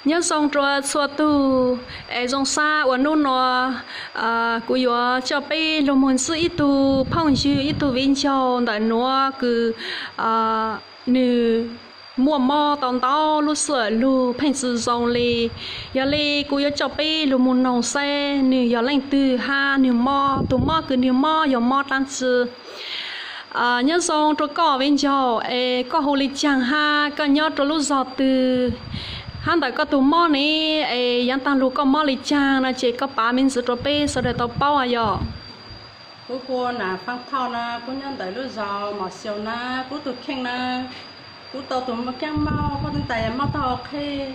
Nyob zoo rua txhua tug, es zoo sab uas nub nua kuv yuav coj peb lug moog ntsib ib tug phooj ywg, ib tug viv ncaus ntawm nuav kws nwg muaj mob tau ntau lub sij hawm lug pheej tsi zoo li. Yog li kuv yuav coj peb lug moog noog saib nwg yog leej twg hab nwg mob, tug mob kws nwg mob yog mob dlaab tsi. Nyob zoo rua koj viv ncaus, es koj hu li caag hab koj nyob rua lub zog twg, hab ntawm koj tug mob ne, es yaav taag lug koj mob li caag no ces koj pav me ntsis rua peb sawv daws tau paub yom. Kuv hu Nam Faaj Thoj na, kuv nyob ntawm lub zog Mos Xyoos na, kuv tug kheej na, kuv tau tug kaab mob, kuv tug tas yog mob taub hau qheb,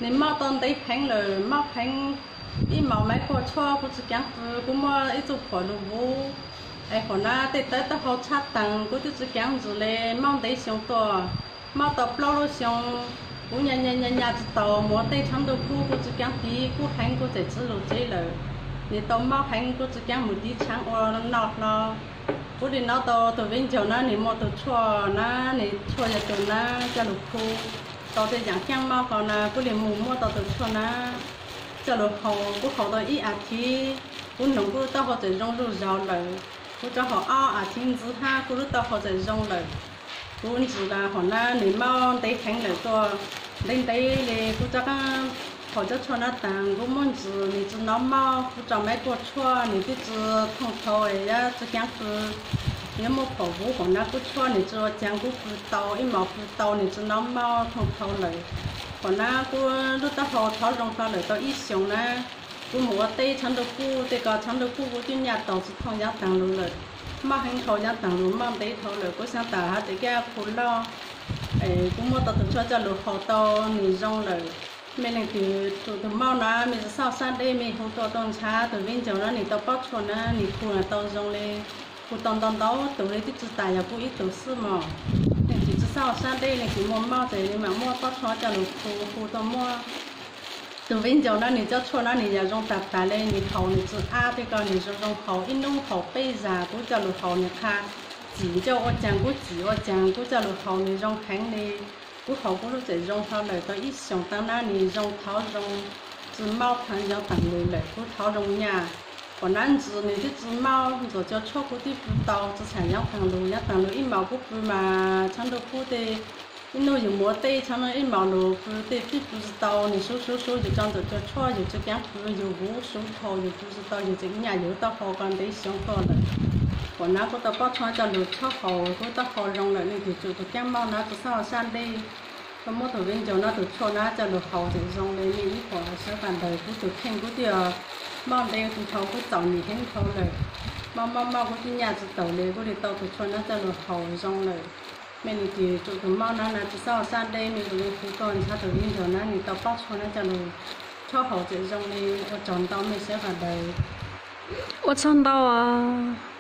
nwg mob tau ntev heev lawm, mob heev, ib maus maiv puag tshuaj kuv tsi kaav pw, kuv muaj ib tug phuam lug vuv, es huam na tej tawv taub hau tshab taag, kuv tub tsi kaav ntsws le, mob ntev xyoo tuaj, mob tau plaub lub xyoo, kuv nyas nyas nyas tsi tau mus ua tej tshaav ntuj kub, kuv tsi kaav tiv kub heev, kuv txawm tsi lug tsev lawm. Nwg tau mob heev, kuv tsi kaav mus tiv tshaav ua noj hlo. Kuv le nov tau tug viv ncaus na, nwg muaj tug tshuaj na, nwg tshuaj yog tug na, coj lug phu tau tej yaam kaab mob ko na, kuv le mus muab tau tug tshuaj na coj lug haus, kuv haus tau ib as thiv, kuv noog kuv lub taub hau txawm zoo zuj zaus lawm. Kuv rov haus ob as thiv ntxiv hab kuv lub taub hau txawm zoo lawm. Kuv ntsws las huam na nwg mob ntev heev lawm tuaj, ntev ntev le kuv rov qaab haus cov tshuaj na taag, kuv muab ntsws nwg tsi nov mob, kuv tso maiv puag tshuaj nwg tub tsi thooj thau, yaav tsi kaav pw, yaav muaj phuam vuv huam na, kuv tshuaj nwg tsi ua caag, kuv pw tau ib maus pw tau nwg tsi nov mob thooj thau lawm. Huam na kuv lub taub hau thov zoo hlo lawm tau ib xyoos na. Kuv mus ua teb tshaav ntuj kub, tej ko tshaav ntuj kub kuv tub nyaj taug tsi thooj yaav taag lug lawm. Mob heev dhau yaav taag lug, mob ntev dhau lawm, kuv xaav tas has tas kab khu loj. Kuv muab tau tug tshuaj coj lug haus tau nwg zoo lawm. Mej leej twg tsum tug mob na, mej tsi xob sab dleb, mej hu tuaj tau ntshaw tug viv ncaus na, nwg tau paub tshuaj na, nwg khu tau zoo le, khu tau ntau ntau tug le, tub tsi tas yog kuv ib tug xwb mog. Leej twg tsi xob sab dleb, leej twg muaj mob tes le maam muab paub tshuaj coj lug khu, khu tau muab tug viv ncaus na, nwg cov tshuaj na nwg yog zoo tag tag le, nwg haus nwg tsi ab tej ko nwg zoo zoo haus, ib nub haus peb zag, kuv coj lug haus nwg qha txim ncauj ua caag, kuv txim ua caag, kuv coj lug haus nwg zoo heev le. Kuv haus kuv lub txawm zoo hlo lawm tau ib xyoos taag na, nwg zoo thov zoo, tsi mob thav yaav taag lug lawm, kuv thov zoo nyaj. Huam na ntsws nwg tub tsi mob, ntsws cov tshuaj kuv tub pw tau tsi tshua yaav taag lug, yaav taag lug ib maus kuv pw mas tshaav ntuj kub tej, ib nub yug mus ua teb tshaav ntuj ib maus lug pw tej tub pw tsi tau, nwg suv suv suv yug tso ntsws cov tshuaj yug tsi kaav pw, yug vuv suv dhau yug pw tsi tau, yug tseem nyaj yug taub hau ko ntev xyoo tuaj lawm. Huam na kuv tau paub tshuaj coj lug chob haus, kuv taub hau zoo lawm, leej twg tsum tug kaab mob na tsi xob sab dleb, tau muab tug viv ncaus na tug tshuaj na coj lug haus txawm zoo le, mej ib huam sawv daws, kuv tug kheej kuv tub mob ntev dhau, kuv txom nyem heev dhau lawm. Mob mob mob kuv tub nyaj tsi taug le, kuv le tau tug tshuaj na coj lug haus zoo lawm. Mej leej twg tsum tug mob na na tsi xob sab dleb, mej le hu tuaj ntshaw tug viv ncaus na, nwg tau paub tshuaj na coj lug chob haus txawm zoo le. Ua tsaug ntau mej sawv daws. Ua tsaug ntau os.